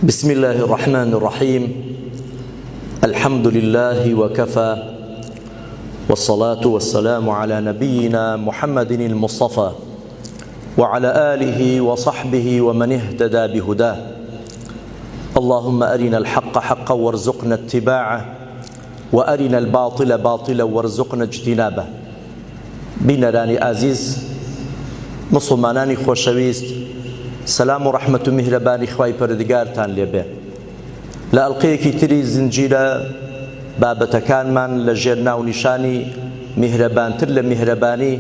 بسم الله الرحمن الرحيم الحمد لله وكفى والصلاة والسلام على نبينا محمد المصطفى وعلى آله وصحبه ومن اهتدى بهداه اللهم أرنا الحق حقا وارزقنا اتباعه وأرنا الباطل باطلا وارزقنا اجتنابه بینەرانی ئازیز، موسڵمانانی خۆشەویست، سەلام و ڕەحمەت و میهرەبانی خوای پەروەردگارتان لێ بێ. لە ئەڵقەیەکی تری زنجیرە بابەتەکانمان لە ژێر ناونیشانی میهرەبانتر لە میهرەبانی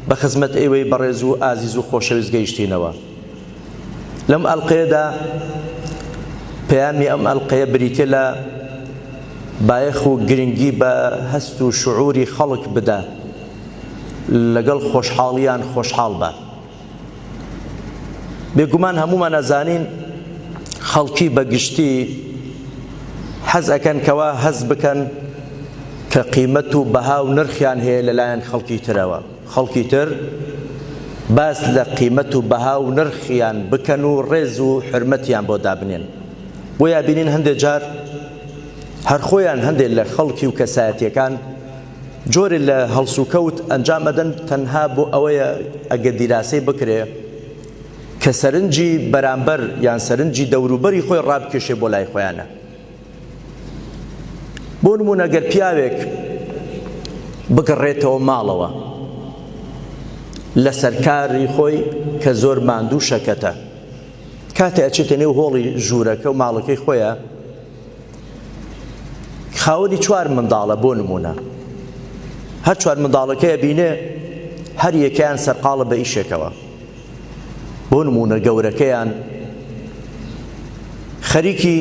بە خزمەت ئێوەی بەڕێز و ئازیز و خۆشەویست گەیشتینەوە. لەم ئەڵقەیەدا پەیامی ئەم ئەڵقەیە بریتیە لە بایەخ و گرنگی بە هەست و شعوری خەڵک بدە، لەگەڵ خۆشحاڵیان خۆشحاڵ بە. بێگومان هەموومان ئەزانین خەڵکی بە گشتی حەز ئەکەن کەوا هەست بکەن کە قیمەت و بەها و نرخیان هەیە لەلایەن خەڵکی ترەوە. خەڵکی تر باس لە قیمەت و بەها و نرخیان بکەن و ڕێز و حورمەتیان بۆ دابنێن. بۆیە ئەبینین هەندێ جار هەر خۆیان هەندێ لە خەڵکی و کەسایەتیەکان جۆرێ لە هەڵسوکەوت ئەنجام ئەدەن تەنها بۆ ئەوەیە ئەگەر دیراسەی بکرێ کە سەرنجی بەرامبەر یان سەرنجی دەوروبەری خۆی ڕابکێشێ بۆ لای خۆیانە. بۆ نمونە گەر پیاوێک بگەڕێتەوە ماڵەوە لە سەرکاری خۆی کە زۆر ماندوو شەکەتە کاتێ ئەچێتە نێو هۆڵی ژوورەکە و ماڵەکەی خۆیە خاوەنی چوار منداڵە بۆ نمونە هەر چوار منداڵەکەی بینێ هەر یەکیان سەرقاڵە بە ئیشێکەوە بۆ نموونە گەورەکەیان خەریکی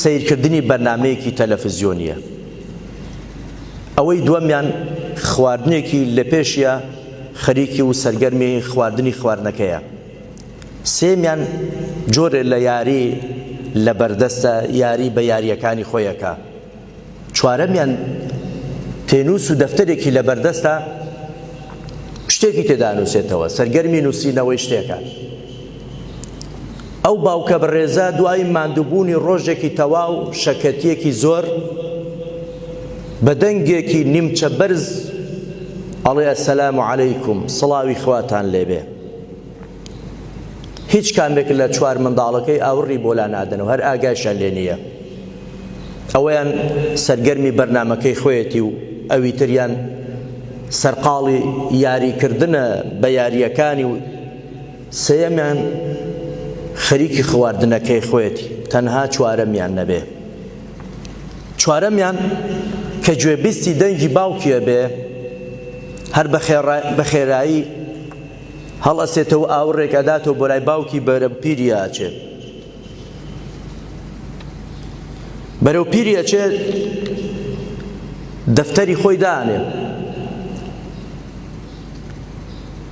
سەیرکردنی بەرنامەیەکی تەلەفزیۆنیە، ئەوەی دووەمیان خواردنێکی لە پێشیە خەریکی و سەرگەرمی خواردنی خواردنەکەیە، سێمیان جۆرێ لە یاری لە بەردەستە یاری بە یاریەکانی خۆیەکە. چوارەمیان پێنووس و دەفتەرێکی لەبەردەستە شتێکی تێدا نووسێتەوە، سەرگەرمی نووسینەوەی شتێکە. ئەو باوکە بەڕێزە دوای ماندووبوونی ڕۆژێکی تەواو شەکەتییەکی زۆر بە دەنگێکی نیمچە بەرز ئەڵێ السلام علیکم، سڵاوی خواتان لێبێ. هیچ کامێک لە چوار منداڵەکەی ئاوڕی بۆ لا نادەنەوە، هەر ئاگایشیان لێ نییە. ئەوەیان سەرگەرمی بەرنامەکەی خۆیەتی و ئەوی تریان سەرقاڵی یاریکردنە بە یارییەکانی و سێیەمیان خەریکی خواردنەکەی خۆیەتی، تەنها چوارەمیان نەبێ. چوارەمیان کە گوێبیستی دەنگی باوکی ئەبێ هەر بە خێرایی هەڵئەسێتەوە ئاوڕێک ئەداتەوە بۆ لای باوکی بەرەو پیری ئەچێ. بەرەو پیری ئەچێ دەفتەری خۆی دانێ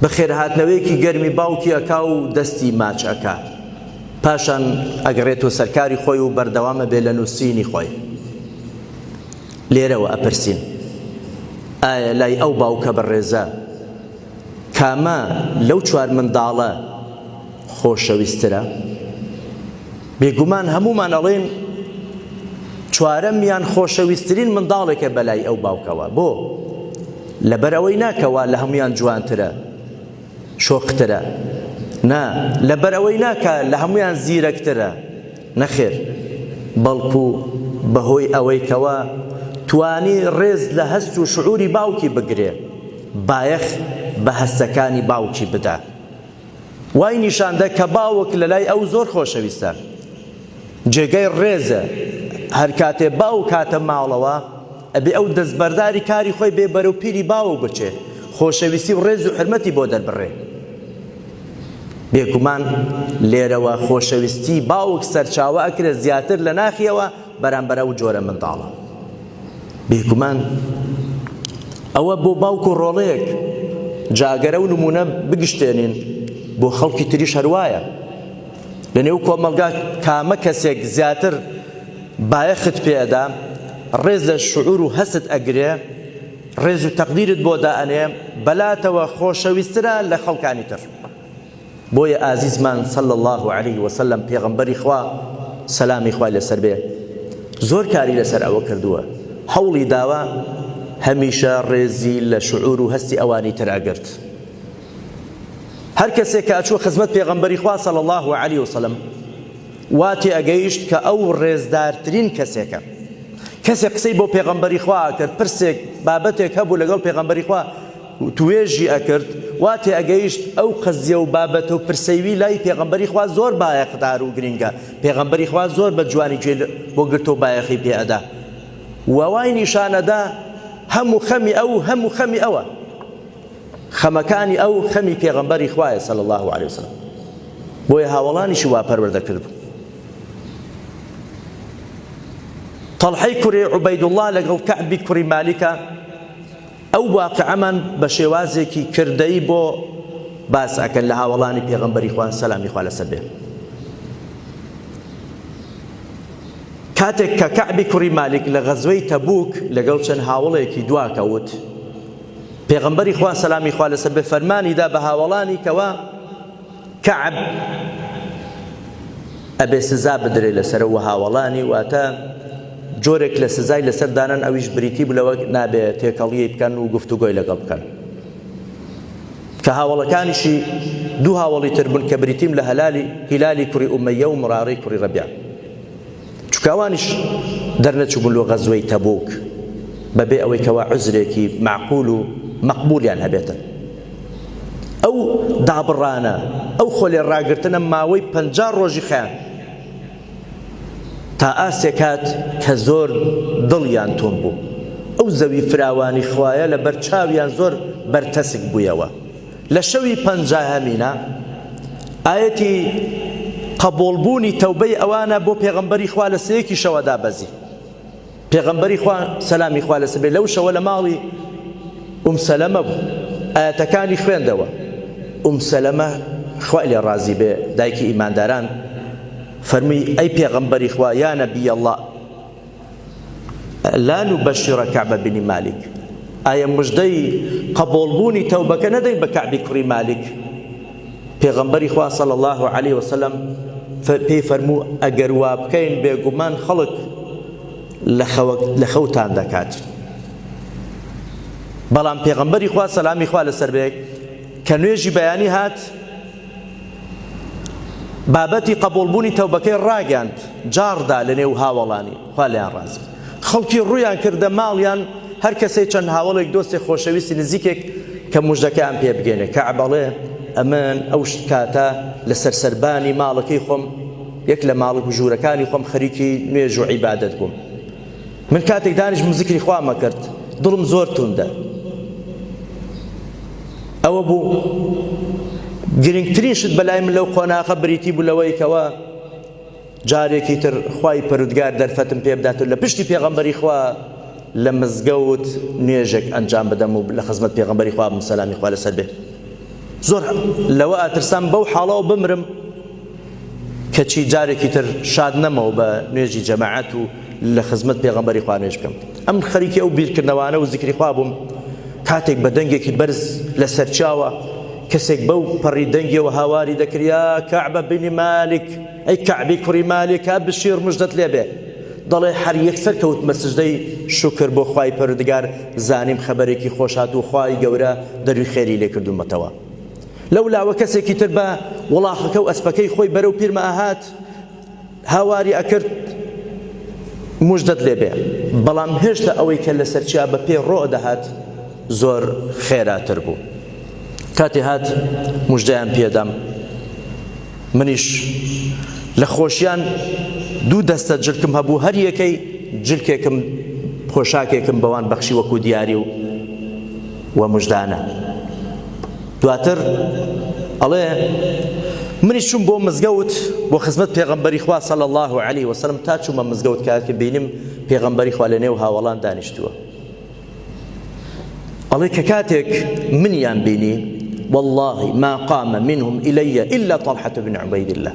بە خێرهاتنەوەیەکی گەرمی باوکی ئەکا و دەستی ماچ ئەکا پاشان ئەگەڕێتەوە سەرکاری خۆی و بەردەوامە بێ لە نووسینی خۆی لێرەوە ئەپرسین ئایا لای ئەو باوکە بەڕێزە کامە لەو چوار منداڵە خۆشەویستترە؟ بێگومان هەموومان ئەڵێین چوارەمیان خۆشەویستترین منداڵێکە بەلای ئەو باوکەوە. بۆ؟ لەبەر ئەوەی نا کەوا لە هەموویان جوانترە، شۆخترە. نا، لەبەر ئەوەی نا کە لە هەموویان زیرەکترە. نەخێر، بەڵکو بەهۆی ئەوەی کەوا توانی ڕێز لە هەست و شعوری باوکی بگرێ، بایەخ بە هەستەکانی باوکی بدا. وای نیشاندا کە باوک لەلای ئەو زۆر خۆشەویستە، جێگای ڕێزە، هەرکاتێ باوک هاتە ماڵەوە ئەبێ ئەو دەستبەرداری کاری خۆی بێ بەرەو پیری باوک بچێ، خۆشەویستی و ڕێز و حورمەتی بۆ دەربڕێ. بێگومان لێرەوە خۆشەویستی باوک سەرچاوە ئەکرێ زیاتر لە ناخیەوە بەرامبەر ئەو جۆرە منداڵە. بێگومان ئەوە بۆ باوک و ڕۆڵەیەک، جا گەر ئەو نموونە بگشتێنین بۆ خەڵکی تریش هەروایە. لە نێو کۆمەڵگا کامە کەسێک زیاتر بایەخت پێ ئەدا، ڕێز لە شعور و هەستت ئەگرێ، ڕێز و تەقدیرت بۆ دائەنێ، بەلاتەوە خۆشەویسترە لە خەڵکانی تر. بۆیە ئازیزمان صلی اللە علیه وسلم پێغەمبەری خوا. سەلامی خوای لەسەر بێ زۆر کاری لەسەر ئەوە کردووە هەوڵی داوە هەمیشە ڕێزی لە شعور و هەستی ئەوانی تر ئەگرت. هەر کەسێک کە ئەچووە خزمەت پێغەمبەری خوا صلی اللە علیە وسلم وا تێئەگەیشت کە ئەو ڕێزدارترین کەسێکە. کەسێک قسەی بۆ پێغەمبەری خوا ئەکرد، پرسێک، بابەتێک هەبوو لەگەڵ پێغەمبەری خوا توێژی ئەکرد، وا تێئەگەیشت ئەو قەزیە و بابەتە و پرسەیوی لای پێغەمبەری خوا زۆر بایەخدار و گرینگە، پێغەمبەری خوا زۆر بە جوانی گوێی بۆ گرتە و بایەخی پێ ئەدا و وای نیشان ئەدا هەموو خەمی ئەو هەموو خەمی ئەوە. خەمەکانی ئەو خەمی پێغەمبەری خوایە صلی اللە علیە وسلم بۆیە هاوەڵانیشی وا پەروەردە کردبوو. تەڵحەی کوڕی عوبەیدوڵڵا لەگەڵ کەعبی کوڕی مالیکە ئەو واقعەمان بە شێوازێکی کردەیی بۆ باس ئەکەن لە هاوەڵانی پێغەمبەری خوا سەلامی خوا لەسەر بێ. کاتێک کە کەعبی کوڕی مالیک لە غەزوەی تەبوک لەگەڵ چەند هاوڵێکی دواکەوت پێغەمبەری خوا سەلامی خوا لەسەر بێ فەرمانی دا بە هاوەڵانی کەوا کەعب ئەبێ سزا بدرێ لەسەر و هاوەڵانی واتە جۆرێک لە سزای لەسەر دانان ئەویش بریتی بوو لەوە نابێ تێکەڵیی بکەن و گفتوگۆی لەگەڵ بکەن کە هاوەڵەکانیشی دوو هاوەڵی تر بوون کە بریتیم لە هەلالی هیلالی کوڕی ئومەیە و مڕاڕی کوڕی ڕەبیع چونکە ئەوانیش دەرنەچووبوون لۆ غەزوەی تەبوک بەبێ ئەوەی کەوا عوزرێکی مەعقول و مەقبولیان هەبێتن. ئەو دابڕانە، ئەو خۆلێ ڕاگرتنە ماوەی 50 ڕۆژی خایاند تا ئاستێک هات کە زۆر دڵیان توند بوو. ئەو زەوی فراوانی خوایە لەبەر چاویان زۆر بەرتەسک بوویەوە. لە شەوی پەنجاهەمینا ئایەتی قەبوڵ بوونی تەوبەی ئەوانە بۆ پێغەمبەری خوا لە سێیەکی شەوە دابەزی. پێغەمبەری خوا سەلامی خوا لەسەر بێ لەو شەوە لە ماڵی ئوم سەلەمە بوو ئایەتەکانی خوێندەوە. ئوم سەلەمە خوای لێ ڕازی بێ دایکی ئیمانداران فەرمووی ئەی پێغەمبەری خوا یا نەبی اللە لا نبشر کعب بن مالک ئایا مژدەی قبوڵبوونی تەوبەکە نەدەین بە کەعبی کوڕی مالک؟ پێغەمبەری خوا صلی الله علیه وسلم پێی فەرموو ئەگەر وا بکەین بێگومان خەڵک لە خەوتان دەکات. بەڵام پێغەمبەری خوا سەلامی خوا لەسەر بێ کە نوێژی بەیانی هات بابەتی قبوڵبوونی تەوبەکەی ڕاگەیاند، جاڕدا لەنێو هاوەڵانی، خوا لێیان ڕازی بێت. خەڵکی ڕوویان کردە ماڵیان، هەر کەسەی چەند هاوەڵێک، دۆستێک، خۆشەویستی نزیکێک کە موژدەکەیان پێ بگەینێ. کەعب ئەڵێ، ئەمن ئەو کاتە لەسەر سەربانی ماڵەکەی خۆم، یەک لە ماڵک و ژوورەکانی خۆم خەریکی نوێژ و عیبادەت بووم. من کاتێک دانیشم زیکری خوام ئەکرد، دڵم زۆر توندە. ئەوە بوو گرنگترین شت بەلای من لەو قۆناغە بریتی بوو لەوەی کەوا جارێکی تر خوای پەرودگار دەرفەتم پێ بدات و لە پشتی پێغەمبەری خوا لە مزگەوت نوێژێک ئەنجام بدەم و لە خزمەت پێغەمبەری خوا بم سەلامی خوا لەسەر بێ زۆر لەوە ئەترسام بەو حاڵەوە بمرم کەچی جارێکی تر شاد نەمەوە بە نوێژی جەماعەت و لە خزمەت پێغەمبەری خوا نوێژ بکەم. ئەمن خەریکی ئەو بیرکردنەوانە و زیکری خوا بووم، کاتێک بە دەنگێکی بەرز لە سەرچاوە کەسێک بەو پەڕی دەنگیەوە هاواری دەکرد، یا کەعب بن مالک، ئەی کەعبی کوڕی مالک، ئەبشیر مژدەت لێ بێ. دەڵێ هەر یەکسەر کەوتمە سجدەی شوکر بۆ خوای پەروەردگار، زانیم خەبەرێکی خۆش هات و خوای گەورە دەروی خێری لێ کردوومەتەوە. لەو لاوە کەسێکی تر بە وڵاخەکە و ئەسپەکەی خۆی بەرەو پیرمە ئەهات، هاواری ئەکرد موژدەت لێ بێ، بەڵام هێشتا ئەوەی کە لەسەر چیا بە پێ ڕۆ دەهات زۆر خێراتر بوو. کاتێ هات موژدەیان پێدام، منیش لە خۆشیان دوو دەستە جلکم هەبوو، هەر یەکەی جلکێکم پۆشاکێکم بەوان بەخشی وەکوو دیاری و و مژدانە. دواتر ئەڵێ منیش چووم بۆ مزگەوت بۆ خزمەت پێغەمبەری خوا صلی الله علیه وسلم تا چوومە مزگەوت کاتێ بینیم پێغەمبەری خوا لە نێو هاوەڵان دانیشتووە ئەڵێ کە کاتێک منیان بینی والله ما قام منهم إلي إلا طلحة بن عبيد الله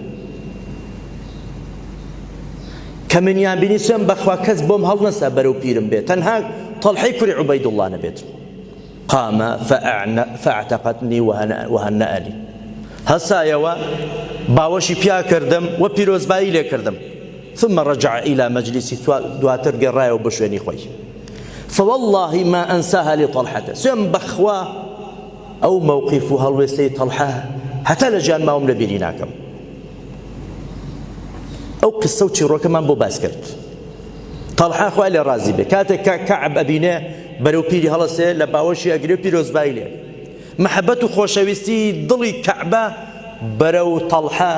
کە منیان بینی سوێن بەخوا کەس بۆم هەڵنەسا بەرەو پیرم بێت تەنها طلحەی کوری عوبەیدوڵڵا نەبێت قام فاعتقتنی وهنأنی هەستایەوە باوەشی پیا کردم و پیرۆزبایی لێ کردم. ثم رجع إلى مجلسه دواتر گەڕایەوە بۆ شوێنی خۆی. فوالله ما أنساها لطلحة سوێن بەخوا ئەو مەوقیف و هەڵوێستەی تەڵحە هەتا لە ژیان ماوم لە بیری ناکەم. ئەو قسە و چیڕۆکەمان بۆ باس کرد. تەڵحە خوای لێ ڕازی بێ کاتێک کە کەعب ئەبینێ بەرەو پیری هەڵەسێ لە باوەشی ئەگرێ و پیرۆزبایی لێ مەحەبەت و خۆشەویستی دڵی کەعبە بەرەو تەڵحە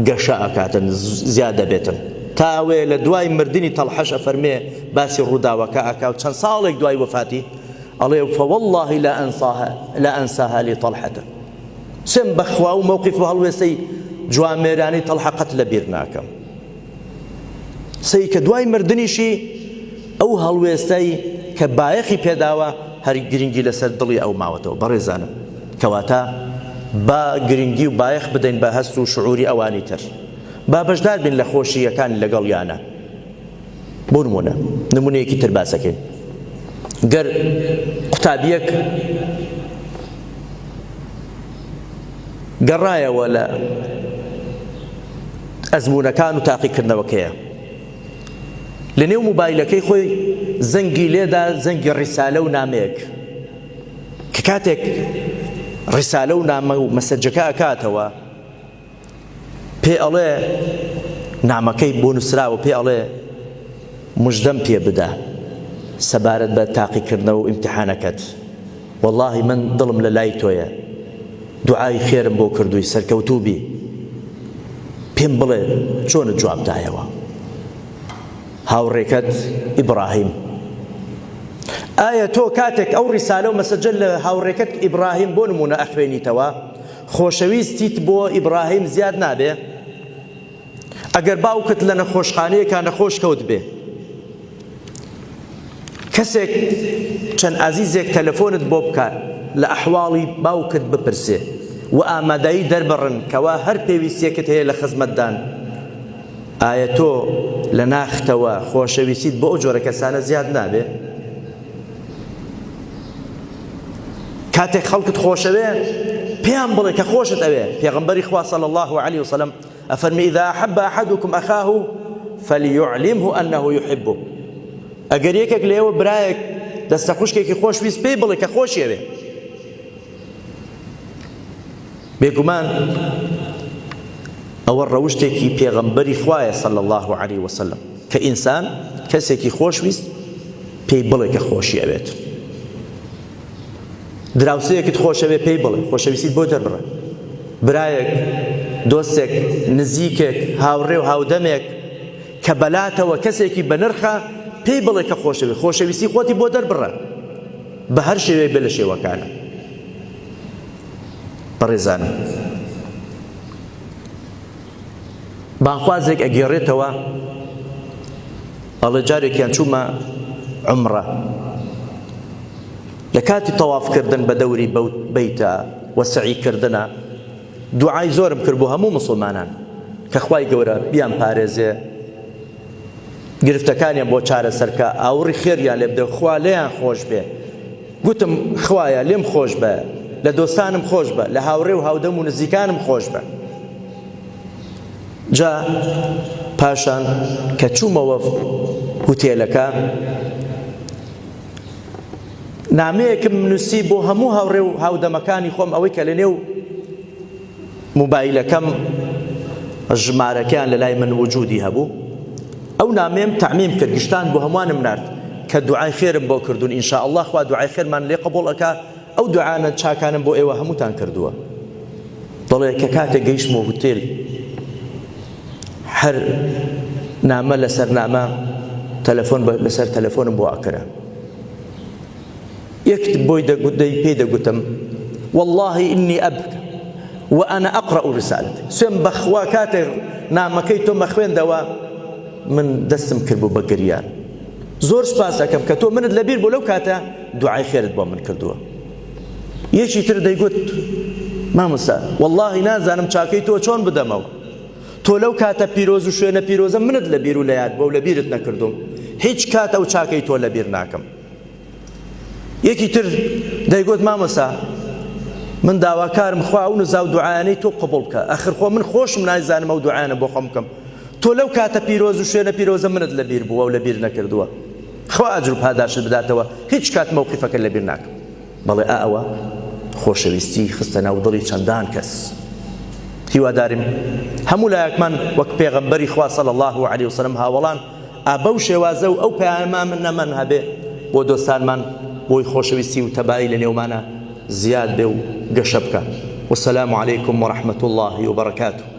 گەشە ئەکاتن زیاد دەبێتن تا ئەوەیە لە دوای مردنی تەڵحەش ئەفەرمێ باسی ڕووداوەکە ئەکا و چەند ساڵێک دوای وەفاتی ئەڵێ فوالله لا أنساها لا أنساها لطلحة سم بەخوا و مەوقف و هەڵوێستەی جوامێرانی تەڵحە قەت لەبیر ناکەم سەی کە دوای مردنیشی ئەو هەڵوێستەی کە بایەخی پێداوە هەر گرنگی لەسەر دڵی ئەو ماوەتەوە بەڕێزانم کەواتە با گرنگی و بایەخ بدەین بە هەست و شعوری ئەوانی تر با بەشدار بین لە خۆشییەکان لەگەڵیانە بۆ نمونە نمونەیەکی تر باسەکەین گەر قوتابیەک گەڕایەوە لە ئەزموونەکان و تاقیکردنەوەکەیە لە نێو موبایلەکەی خۆی زەنگی لێدا زەنگی ڕیسالە و نامەیەک کە کاتێک ڕیسالە و نامە و مەسەجەکە ئەکاتەوە پێ ئەڵێ نامەکەی بۆ نووسراوە پێ ئەڵێ مژدەم پێ بدە سەبارەت بە تاقیکردنەوە و ئیمتحانەکەت وەڵاهی من دڵم لە لای تۆیە دوعای خێرم بۆ کردووی سەرکەوتوو بی پێم بڵێ چۆنت جواب دایەوە هاوڕێکەت ئیبراهیم ئایا تۆ کاتێک ئەو ڕیسالە و مەسەجە لە هاوڕێکەت ئیبراهیم بۆ نمونە ئەخوێنیتەوە خۆشەویستیت بۆ ئیبراهیم زیاد نابێ ئەگەر باوکت لە نەخۆشخانەیەکا نەخۆش کەوت بێ کەسێک چەند ئازیزێک تەلەفۆنت بۆ بکات لە ئەحواڵی باوکت بپرسێ و ئامادەیی دەربڕن کەوا هەر پێویستیەکت هەیە لە خزمەتدان ئایا تۆ لە ناختەوە خۆشەویستیت بۆ ئەو جۆرە کەسانە زیاد نابێ؟ کاتێک خەڵکت خۆشەوێ پێیان بڵێ کە خۆشت ئەوێ پێغەمبەری خوا صلی الله علیه وسلم ئەفەرمی اذا احب احدكم اخاه فليعلمه انه يحبه ئەگەر یەکێک لێوە برایەک دەستە خوشکێکی خۆشویست پێی بڵێ کە خۆشی ئەوێ بێگومان ئەوە ڕەوشتێکی پێغەمبەری خوایە صلی الله علیه وسلم کە ئینسان کەسێکی خۆشویست پێی بڵێ کە خۆشی ئەوێت دراوسێیەکت خۆشەوێ پێی بڵێ خۆشەویستیت بۆ دەربڕە برایەک دۆستێک نزیکێک هاوڕێ و هاودەمێک کە بەلاتەوە کەسێکی بەنرخە پێی بڵێ کە خۆشەوێ خۆشەویستی خۆتی بۆ دەربڕە بە هەر شێوەیەک بێ لە شێوەکانە بەڕێزانم بانخوازێک ئەگێڕێتەوە ئەڵێ جارێکیان چوومە عومڕە لە کاتی تەوافکردن بە دەوری بەیتە و سەعیکردنە دوعای زۆرم کرد بۆ هەموو مسلمانان کە خوای گەورە بیان پارێزێ گرفتەکانیان بۆ چارەسەرکە ئاوڕی خێریان لێ بدە خوا لێیان خۆش بێ گوتم خوایە لێم خۆش بە لە دۆستانم خۆش بە لە هاوڕێ و هاودەم و نزیکانم خۆش بە جا پاشان کە چوومەوە هوتێلەکە نامەیەکم نووسی بۆ هەموو هاوڕێ و هاودەمەکانی خۆم ئەوەی کە لەنێو موبایلەکەم ژمارەکەیان لە لای من وجودی هەبوو ئەو نامەیەم تەعمیم کرد گشتان بۆ هەمووانم نارد کە دوعای خێرم بۆ کردوون ان شاء الله خوا دوعای خێرمان لێ قبوڵ ئەکا ئەو دوعانە چاکانم بۆ ئێوە هەمووتان کردووە دەڵێ کە کاتێک گەیشتمەوە هوتێل هەر نامە لەسەر نامە تەلەفۆن لەسەر تەلەفۆنم بۆ ئەکرا یەک بۆی دەگوت دەی پێی دەگوتم والله إني أبكى وأنا أقرأ رسالتك سوێن بەخوا کاتێک نامەکەی تۆ مەخوێندەوە من دەستم کرد بوو بە گریان زۆر سپاس ئەەکەم کە تۆ منت لەبیر بۆ لەو کاتە دوعای خێرت بۆ من کردووە یەکی تر دەیگوت مامۆستا واللهی نازانم چاکەی تۆ چۆن بدەمەوە تۆ لەو کاتە پیرۆز و شوێنە پیرۆزە منت لە بیر و لە یاد بۆ لە بیرت نەکردوم هیچ کات ئەو چاکەی تۆ لەبیر ناکەم یەکی تر دەیگوت مامۆستا من داواکارم خوا ئەو نزا و دوعایانەی تۆ قبوڵ بکە ئەخر خۆ من خۆشم نایزانم ئەو دوعایانە بۆ خۆم بکەم. تۆ لەو کاتە پیرۆز و شوێنە پیرۆزە منت لەبیر بووە و لەبیر نەکردووە. خوا ئەجر و پاداشت بداتەوە، هیچ کات مەوقیفەکەت لەبیر ناکەم. بەڵێ ئا ئەوە خۆشەویستی خستە ناو دڵی چەندان کەس. هیوادارم هەموو لایەکمان وەک پێغەمبەری خوا صلی اللە علیە وسلم هاوەڵان ئا بەو شێوازە و ئەو پەیامانەمان هەبێ بۆ دۆستانمان بۆی خۆشەویستی و تەبایی لە نێومانە زیاد بێ و گەشە بکا. والسلام علیکم ورحمة اللە وبرکاته.